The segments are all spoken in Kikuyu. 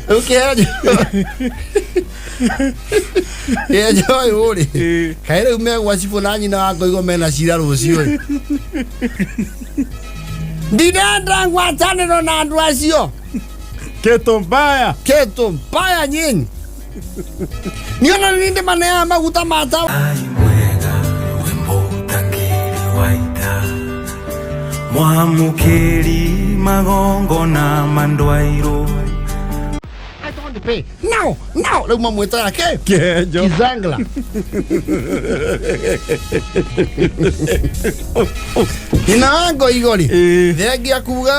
Rĩu kĩhenjo kĩhenjo ũyũ rĩ, kaĩ rĩu megwa cibũ na nyina wa ngoigo mena cira rũciũ ĩ. Ndirenda ngwatanĩro na andũ acio. Keto mbaya. Keto mbaya nyinyi. Niona nĩ ndĩmaneaga maguta ma tawa. Ai mwega rwĩmbo ũtangĩrĩ waita mwamũkĩri magongona mandwairwo. I don't pay. Now, now, rĩu mamwĩtaga kĩ? Kĩhenjo. Kizangla. Nyina wa ngoigo rĩ, thengia kuga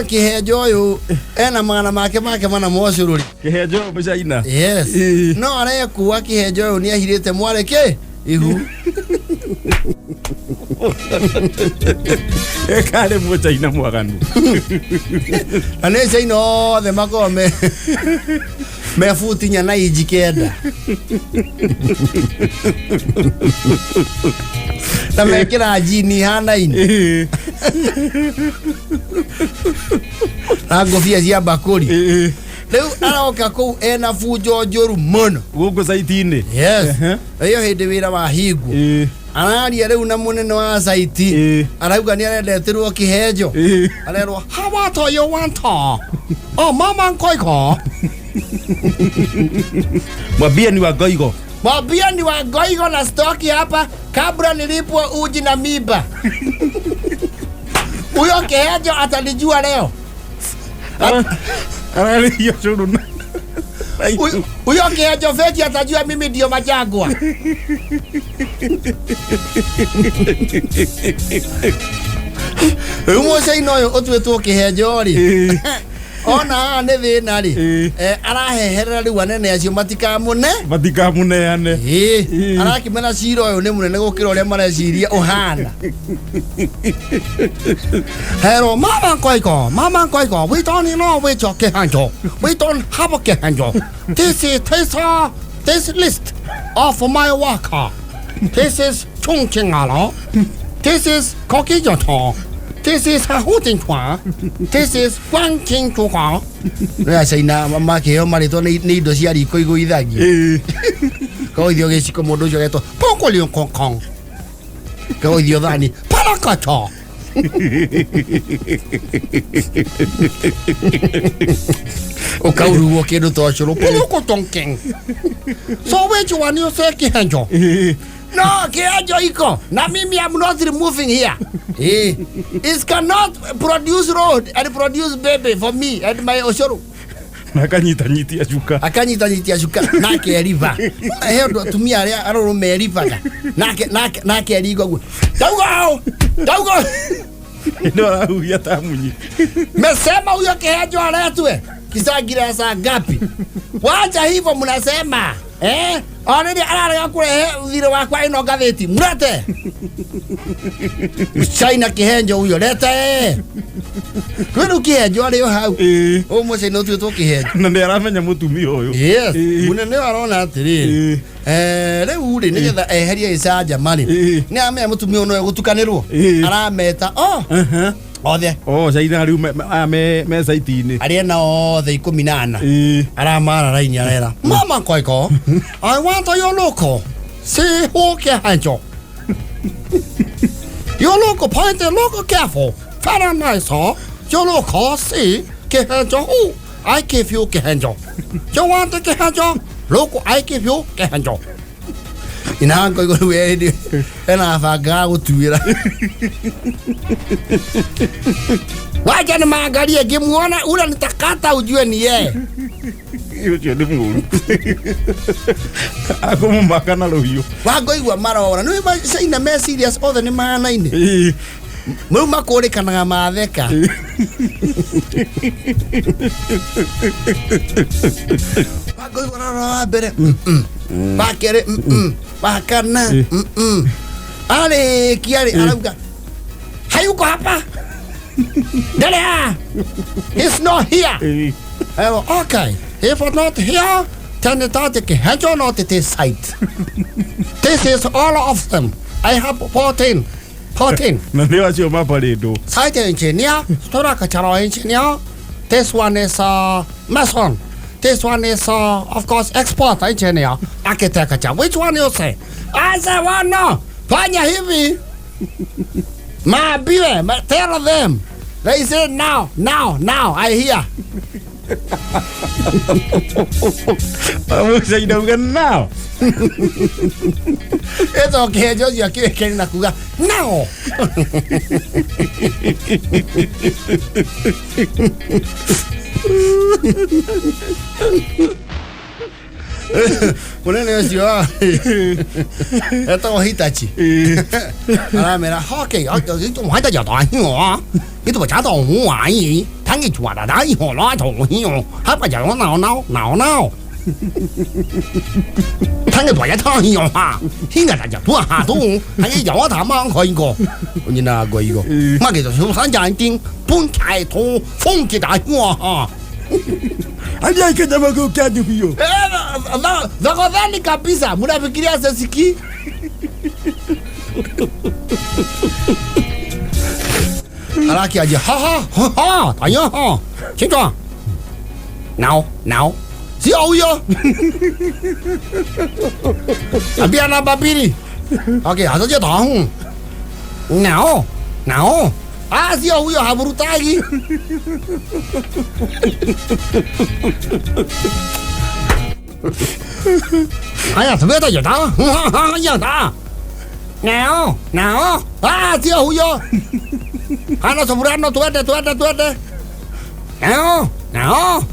kĩhenjo ũyũ ena magana make make mana mocũrũ rĩ. Kĩhenjo mũcaina. Yes. No arekua kĩhenjo ũyũ nĩ ahirĩte mwarĩ kĩ? Ihu. Ĩkarĩ mũcaina mwaganu. Na nĩ caina othe makoragwo me buti inya na inji 9. Na mekĩra njini ihanaine. Na ngũbia cia mbakũri. Rĩu aroka kũu ena bunjo njũru mũno. Gũkũ caiti-inĩ. Yes. Ehe. Ĩyo hĩndĩ wĩra wahingwo. Araria rĩu na mũnene wa caiti. Arauga nĩ arendetirwo kĩhenjo. Arerwo, "How what are you want?" Oh, mama nkoiko. Mwambie ni wa ngoigo. Mwambie ni wa ngoigo na stoki hapa kabla nilipwe uji na mimba. Huyo kĩhenjo atanijua leo. Ararĩhio cũrũ na Huyo kĩhenjo feki atajua mimi ndio Machagwa. Rĩu mũcaina ũyũ ũtuĩtwo kĩhenjo rĩ, ona haha nĩ thĩna rĩ, araheherera rĩu anene acio matikamũne Matikamũneane. Arakĩmena cira ũyũ nĩ mũnene gũkĩra ũrĩa mareciria ũhana. Hello, mama ngoigo, mama ngoigo, we don't know which kĩhenjo. We don't have a kĩhenjo. This is this, this list of my worker. This is Chongqing This is Kokijoto. This is Hujinhua. This is Guangqing Chuhua. Nĩ acaina makĩheo marĩtwa nĩ indo cia riko igũithagio. Kagũithio gĩciko mũndũ ũcio agetwo Pokoliokokong. Kagũithio thani Parakacho. Ũkaurugwo kĩndũ ta ũcũrũ Porokotonking. So which one you say kĩhenjo? No, kĩhenjo iko. Na mimi I'm not removing here. It cannot produce road and produce baby for me and my ũcũrũ. Na akanyitanyitia cuka. Akanyitanyitia cuka na akeriba. He ũndũ atumia arĩa arũrũ meribaga. Nake nake nake eringa ũguo. Ndauga hau. Ndauga. Ndio arahuhia ta munyi. Mesema huyo kĩhenjo aletwe. Kisangira saa ngapi? Wacha hivyo mnasema. Already ararega kũrehe thirĩ wakwa ĩno ngathĩti. Mlete. China kĩhenjo huyo lete. Kwĩ rĩu kĩhenjo arĩ o hau. Ũyũ mũcaina ũtuĩtwo kĩhenjo. Na nĩ aramenya mũtumia ũyũ. Yes. Mũnene ũyũ arona atĩrĩrĩ. Rĩu rĩ nĩgetha eherie gĩcanjama rĩ. Nĩ aramenya mũtumia ũyũ no egũtukanĩrwo. Arameta oh othe. Oh, China rĩu aya me caiti-inĩ. Arĩa na othe 14. Aramara raini arera. Mama koiko. I want your local. See who kĩhenjo. Your local point local careful. Very nice, huh? Your local see kĩhenjo who? I give you kĩhenjo. You want the kĩhenjo? Local I give you kĩhenjo. Ina ngo igũrũ ĩndĩ ena banga gũtuĩra. Wacha nimaangalie ngimuona ule nitakata ujue ni yeye. Ũcio nĩ mũũru. Akũmũmaka na rũhiũ. Wangoigua marora nĩ China me serious othe nĩ mahanaine. Rĩu makũrĩkanaga matheka. Wangoigua arora wa mbere wa kerĩ wa kana arĩkia rĩ arauga hayuko hapa ndarĩ haha. He's not here. Okay, if not here, then it does kĩhenjo not this site. This is all of them. I have 14. 14. Na nĩ acio mabarĩndwo. Site engineer, structural engineer, This one is mason. This one is of course expert engineer, architecture. Which one you say? I say one no. Fanya hivi. Maambiwe, tell them. They say now, now, now, I hear. Mũcaina uga now. It's okay, Josie akĩrĩkĩrĩ na kuga now. Mũnene ũcio etagwo Hitachi. Aramera hockey, Dhakodhani kabisa, mnafikiria sasiki? Arakiaje, ha ha ha, tayo ha. Chinchwa. Now, now. Sio huyo. Ambia namba mbili. Okay, hazaje tahu. Now, now. Ah, sio huyo haburutagi. Haya, tumeta yota. Yota. Now, now. Ah, sio huyo. Hana sobrano, tuende, tuende, tuende. Now, now.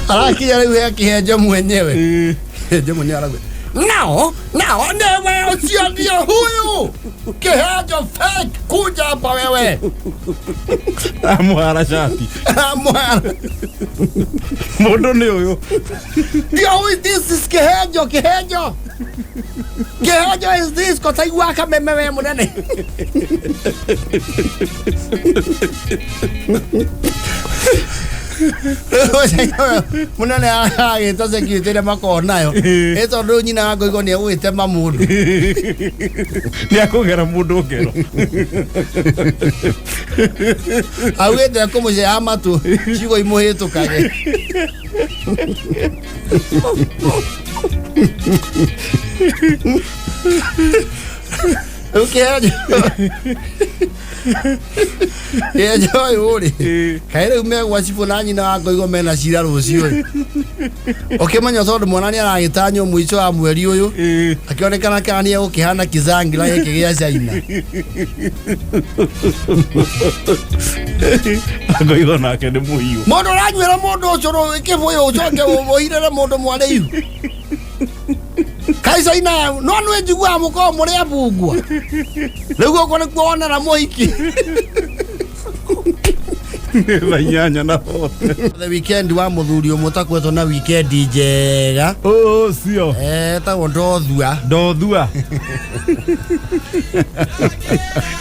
Arakinya rĩu akĩhenjo mwenyewe. Henjo mwenyewe arauga nao nao newe ũcio ndio huyu kĩhenjo fake kuja hapa wewe. Amwara shati. Amwara. Mũndũ nĩ ũyũ. Ndio huyu, this is kĩhenjo, kĩhenjo. Kĩhenjo is this kotaigua kameme we mũnene. Munene agĩtwo security ĩrĩa makoragwo nayo ĩ tondũ nyina wa Ngoigo nĩ egũgĩtema mũndũ. Nĩ akũgera mũndũ ngero. Augĩte ekũmũceha matũ ciugo imũhĩtũkage. Rĩu kĩhenjo kĩhenjo ũyũ rĩ, kaĩ rĩu megwa cibũ na nyina wa Ngoigo mena cira rũciũ rĩ. Ũkĩmenya tondũ mwana nĩ aragĩtanywo mũico wa mweri ũyũ, akĩonekana kana nĩ egũkĩhana kizangila gĩkĩ gĩa China. Ngoigo nake nĩ mũhiũ. Mũndũ ũranyuĩra mũndũ ũcũrũ kĩbũyũ ũcoke ũhirĩre mũndũ mwarĩ ihu. Kai China no nĩ njiguaga mũkoragwo mũrĩ abungwa. Rĩu gũkũ nĩkuo wonera mũhiki. Thaa inyanya na bote. The weekend wa mũthuri ũmwe ũtakwetwo na weekend njega. Ũcio. Etagwo Ndothua. Ndothua.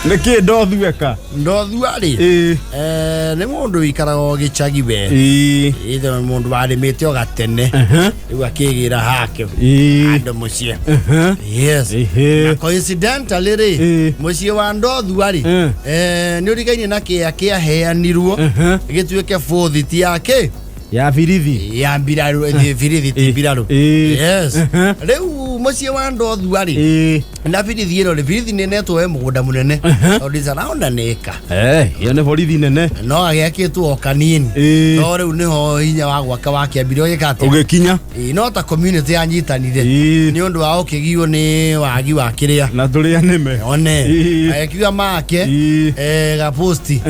Nĩkĩ Ndothueka? Ndothua rĩ, nĩ mũndũ wĩikaraga o gĩcagi we. Ithe nĩ mũndũ warĩmĩte o gatene. Rĩu akĩgĩra hake. Andũ mũciĩ. Yes. Na coincidentally rĩ, mũciĩ wa Ndothua rĩ, nĩ ũrigainie na kĩea kĩaheanirwo gĩtuĩke bũthiti yake Ya birithi. Ya mbirarũ, birithi ti mbirarũ. Yes. Rĩu mũciĩ wa Ndothua rĩ, na birithi ĩno rĩ, birithi nĩ ĩnetwo we mũgũnda mũnene. Tondũ is around an acre. Ĩyo nĩ borithi nene. No agĩakĩtwo o kanini. No rĩu nĩho hinya wa gwaka wakĩambire ũgĩka atĩa? Ũgĩkinya. No ta community yanyitanire. Nĩ ũndũ wa ũkĩgio nĩ wagi wa kĩrĩa. Na tũrĩa nĩme. One. Agĩkiuga make, gaposti.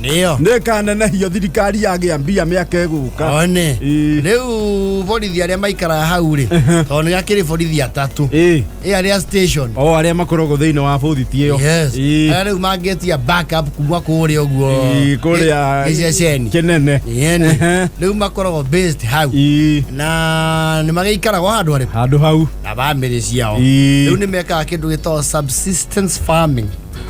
Nĩyo. Nĩ kanenehio thirikari yagĩa mbia mĩaka ĩgũka. One. Rĩu borithi arĩa maikaraga hau rĩ, tondũ nĩ gakĩrĩ borithi atatũ. Arĩa station. O arĩa makoragwo thĩinĩ wa bũthiti ĩyo. Yes. Arĩa rĩu mangĩtia backup kuma kũrĩa ũguo. Kũrĩa gĩceceni. Kĩnene. Yene. Rĩu makoragwo based hau. Na nĩ magĩikaragwo handũ harĩkũ? Handũ hau. Na bamĩrĩ ciao. Rĩu nĩ mekaga kĩndũ gĩtagwo subsistence farming.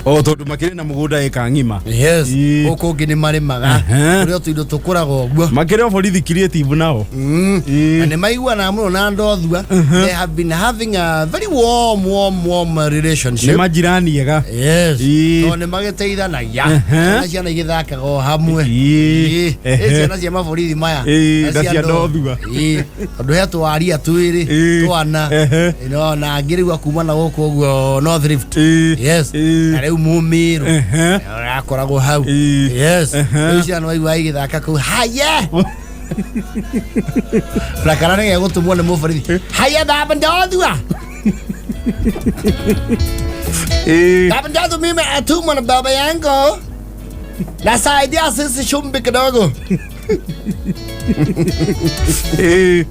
O tondũ makĩrĩ na mũgũnda ĩka ng'ima. Yes. Ii. Gũkũ ũngĩ nĩ marĩmaga. Ehe. Kũrĩ o tũindo tũkũraga ũguo. Makĩrĩ o borithi creative nao. Ii. Na nĩ maiguanaga mũno na ndothua. They have been having a very warm, warm, warm relationship. Nĩ majirani ega. Yes. Ii. Tondũ nĩ magĩteithanagia. Ehe. Ciana ciana igĩthakaga o hamwe. Ii. Ii. Ehe. Ĩ ciana cia maborithi maya. Ii, Na na cia ndothua. Ii. Tondũ he twaria twĩrĩ Ii. twana. Ehe. No, na angĩ rĩu akuma na gũkũ ũguo North Rift. Ii. Yes. Ii. Na rĩu Mũmĩrũ. Ehe. Arakoragwo hau. Ii. Yes. Ehe. Rĩu ciana waigua igĩthaka kũu. Haya. Na kana nĩ gegũtũmwo nĩ mũborithi. Haya baba ndothua. Ii. Baba ndothua mimi atumwa na baba yangu. Nasaidia sisi chumbi kidogo. Ii.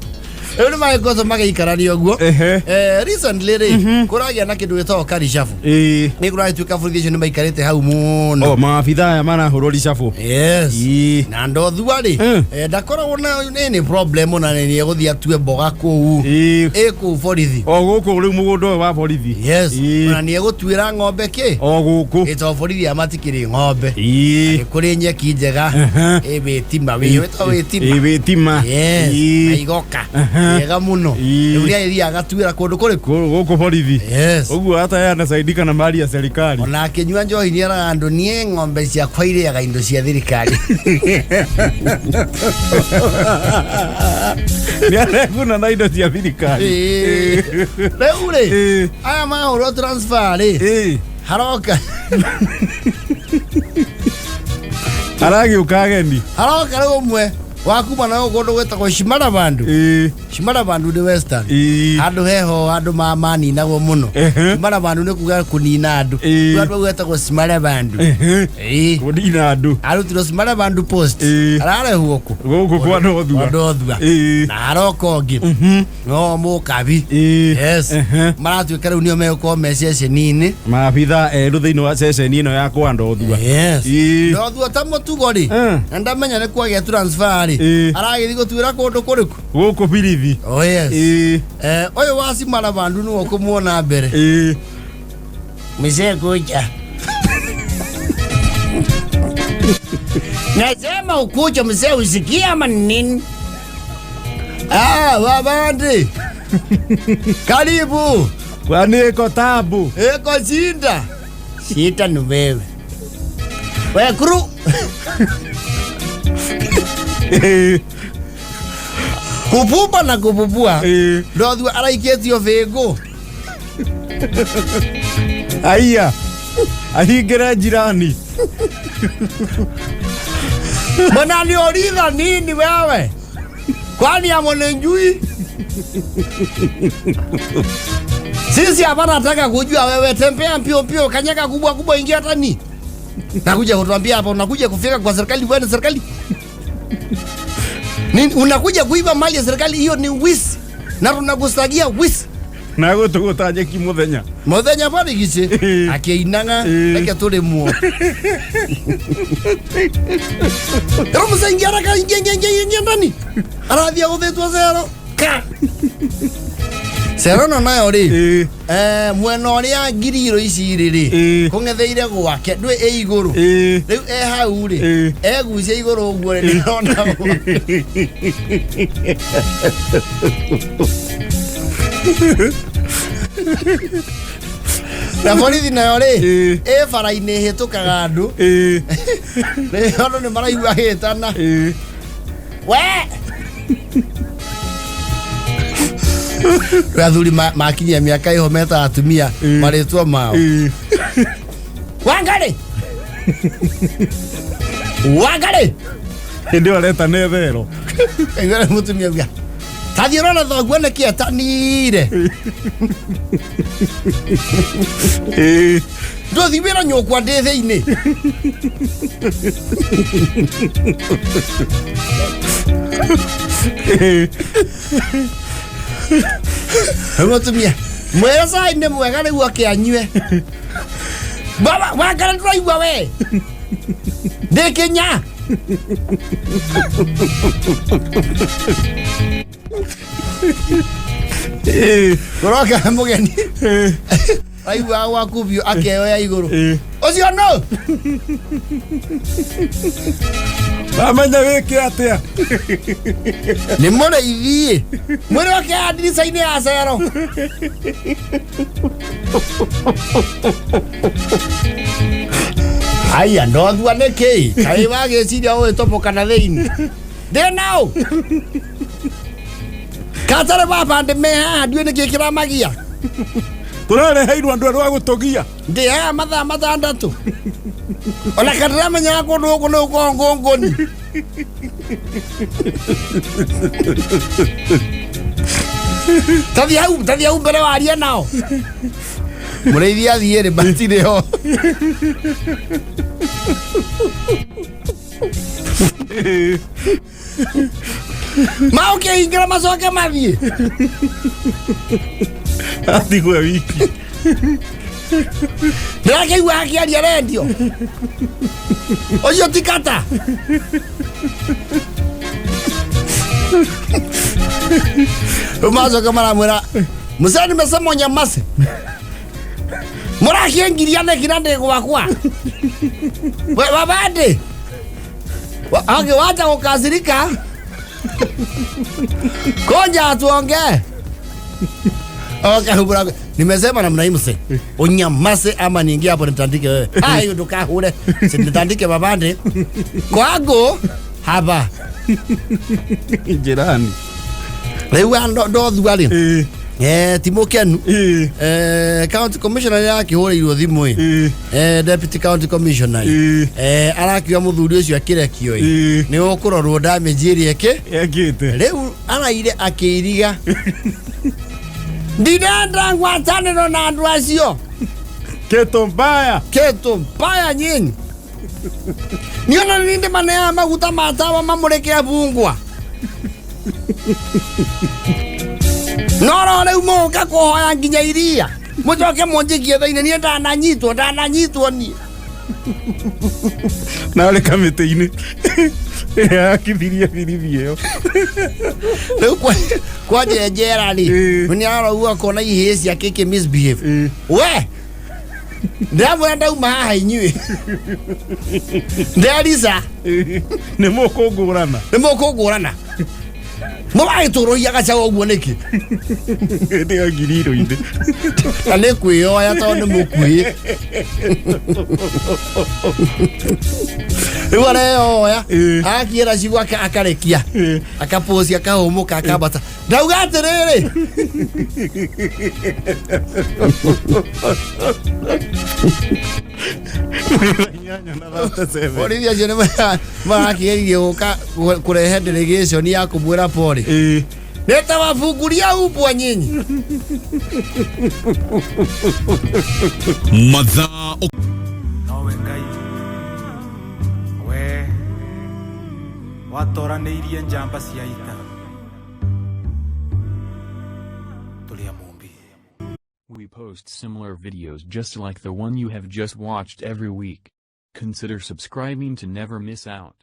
Rĩu nĩ magĩkoretwo magĩikarania ũguo. Ehe. Recently rĩ, kũragĩa na kĩndũ gĩtagwo karishabu. Ii. Nĩ kũragĩtuĩka borithi acio nĩ maikarĩte hau mũno. O maabitha aya marahũrwo ricabũ. Yes. Ii. Na ndothua rĩ, Mm. ndakoragwo na any problem ona nĩ egũthiĩ atue mboga kũu. Ii. Ĩ kũu borithi. O gũkũ rĩu mũgũnda ũyũ wa borithi. Yes. Ii. Ona nĩ egũtuĩra ng'ombe kĩ? O gũkũ. Ĩ tondũ borithi aya matikĩrĩ ng'ombe. Ii. Nĩ kũrĩ nyeki njega. Ehe. Ĩ wĩtima, wĩtagwo wĩtima. Ii wĩtima. Yes. Ii. Na igoka. Ehe. Wega mũno. Ii. Rĩu nĩ agĩthiaga agatuĩra kũndũ kũrĩkũ? Gũkũ borithi. Yes. Ũguo hata yeye anasaidika na mali ya serikali. Ona akĩnyua njohi nĩ eraga andũ niĩ ng'ombe ciakwa irĩaga indo cia thirikari. Nĩ areguna na indo cia thirikari. Ĩĩ. Rĩu rĩ, Ĩĩ. aya mahũrwo transfer rĩ, Ĩĩ. haroka Aragĩũka ageni. haroka rĩu ũmwe wa kuma na kũndũ gwĩtagwo Shimarabandu. Ĩĩ. Shimarabandu nĩ Western. Ĩĩ. Handũ heho andũ maninagwo mũno. Ehe. Shimarabandu nĩ kuga kũnina andũ. Ĩĩ. Rĩu andũ au etagwo Shimarabandu. Ehe. Ĩĩ. Kũnina andũ. Arutirwo Shimarabandu post. Ĩĩ. Ararehwo kũ? Gũkũ kwa Ndothua. Kwa Ndothua. Ĩĩ. Na haroka ũngĩ. No mũkabi. Ĩĩ. Yes. Ehe. Maratuĩka rĩu nĩo megũkorwo me ceceni-inĩ. Maabitha erũ thĩinĩ wa ceceni ĩno ya kwa Ndothua. Yes. Ĩĩ. Ndothua ta mũtugo rĩ. Eh. Na ndamenya nĩ kwagĩa transfer rĩ. Ĩĩ. Aragĩthiĩ gũtuĩra kũndũ kũrĩkũ? Gũkũ birithi. Oh yes. Ĩĩ. Ũyũ wa Simarabandu nĩwe ũkũmuona mbere. Ĩĩ. Mzee kuja. Nasema ukuja mzee usikie ama ni nini? Ah, wabandi. Karibu. Kwani ĩko tabu. Eko shinda. Shida ni wewe. We kuru. Ĩĩ. Kupumba na kupupua. Ĩĩ. Ndothua araikĩtio bĩngũ. Aiya. Ahingĩre jirani. Mnaniuliza nini wewe? Kwani hamunijui? Sisi hapa nataka kujua wewe, tembea mbio mbio, kanyaga kubwa kubwa, ingia ndani. Nakuja kutuambia hapa unakuja kufika kwa serikali, wewe ni serikali. Nini unakuja kuiba mali ya serikali, hiyo ni wizi. Na tunakustakia wizi. Na gũtũgũta nyeki mũthenya. Muthenya barigici Ĩĩ. akĩinaga Ĩĩ. reke tũrĩmwo. Rĩu mũcengi araka ingia ingia ingia ingia ndani. Arathiĩ agũthĩtwo cero. Ka. Cero no nayo rĩ. Ĩĩ. Mwena ũrĩa ngiriro ici irĩ rĩ. Ĩĩ. Kũng'etheire gwake ndwĩ ĩ igũrũ. Ĩĩ. Rĩu e hau rĩ. Ĩĩ. Egucia igũrũ ũguo rĩ nĩarona gwake. Na borithi nayo rĩ. Ĩĩ. Ĩ bara-inĩ ĩhĩtũkaga andũ. Ĩĩ. Rĩ andũ nĩ maraigua agĩtana. Ĩĩ. We! Rĩu athuri makinyia mĩaka ĩho metaga atumia Ĩĩ. marĩtwa mao. Ĩĩ. Wangarĩ! Wangarĩ! Hĩndĩ ĩyo areta nĩ thero. Kaigua rĩu mũtumia auga, tathiĩ ũrore thoguo nĩkĩ etanire. Ĩĩ. Ndũthiĩ wĩra nyũkwa ndĩ thĩinĩ. Ĩĩ. Rĩu mũtumia mwĩre cai nĩ mwega rĩu oke anyue. Baba, Wangarĩ ndũraigua we? Ndĩ kĩnya. Ĩĩ. Kũroka mũgeni. Ĩĩ. Aigua gwakubio akeoya igũrũ. Ĩĩ. Ũcio no. Amenya wĩke atĩa? Nĩ mũrĩithi. Mwĩrĩ wake ya ndirica-inĩ ya cero. Aya ndothua nĩkĩ? Kaĩ wagĩciria ũgĩtoboka na thĩinĩ. Ndĩ nao. Katarĩ babandĩ me haha ndiũĩ nĩkĩ kĩramagia. Tũrareheirwo andũ erũ a gũtũgia. Ndĩ haha mathaa matandatũ. Ona kana ndĩramenyaga kũndũ gũkũ nĩ gũkoragwo ngũngũni. Tathiĩ hau, tathiĩ hau mbere warie nao. Mũrĩithi athiĩ rĩ matirĩ ho. Maũkĩhingĩra macoke mathiĩ. Atigwe wiki. Ndĩrakĩigua akĩaria rendio. Ũcio ti kata. Rĩu macoka maramwĩra mũcee nimesema nyamase mũrakĩngiria nĩkĩ na ndĩ gwakwa We- babandĩ Angewacha kukasirika. Koja tuongee. Okay, hubura. Nimesema namna hii mse. Unyamase ama niingie hapo nitandike wewe. Ah, hiyo ndukahule. Si nitandike babande. Kwangu hapa. Jirani. Rĩu ndothua rĩ. Ĩĩ. Eh, ti mũkenu. Ĩĩ. Eh, county commissioner nĩ arakĩhũrĩirwo thimũ ĩ. Ĩĩ. Eh, deputy county commissioner ĩ. Ĩĩ. Eh, arakiuga mũthuri ũcio akĩrekio ĩ. Ĩĩ. Nĩ ũkũrorwo damage ĩrĩa ĩkĩ. Ekĩte. Rĩu araire akĩiriga. Ndirenda ngwatanĩro na andũ acio. Keto mbaya. Keto mbaya nyinyi. Niona ninde maneaga maguta ma tawa mamũrĩke bungwa. Noro rĩu mũgũka kũhoya nginya iria. Mũcoke mũnjikie thĩinĩ niĩ ndananyitwo ndananyitwo niĩ. Narĩ kamĩtĩ-inĩ. Ĩrĩa yakithirie birithi ĩyo. Rĩu kwanja njera rĩ Ĩĩ. nĩ arauga akona ihĩĩ ciake ikĩ misbehave. Ĩĩ. We ndĩramwĩra ndauma haha inyuĩ ndĩrarica. Ĩĩ. Nĩ mũkũngũrana. Nĩ mũkũngũrana mũragĩtũrũhia gacaũ ũguo nĩkĩ? Hĩndĩ ya ngiri irũ-inĩ. Na nĩ kwĩyoya tondũ nĩ mũkuhĩ rĩu areyoya. Ĩĩ. Akiĩra ciugo akarekia. Ĩĩ. Akapoci akahũmũka akambata ndauga atĩrĩrĩ 8:37. Borithi acio nĩ marakĩgeria gũka kũrehe delegation ya kũmwĩra pore. Ĩĩ. Nitawafungulia umbwa nyinyi. Mathaa Nowe Ngai we watoranĩirie njamba cia ita tũrĩ a Mũmbi. We post similar videos just like the one you have just watched every week. Consider subscribing to never miss out.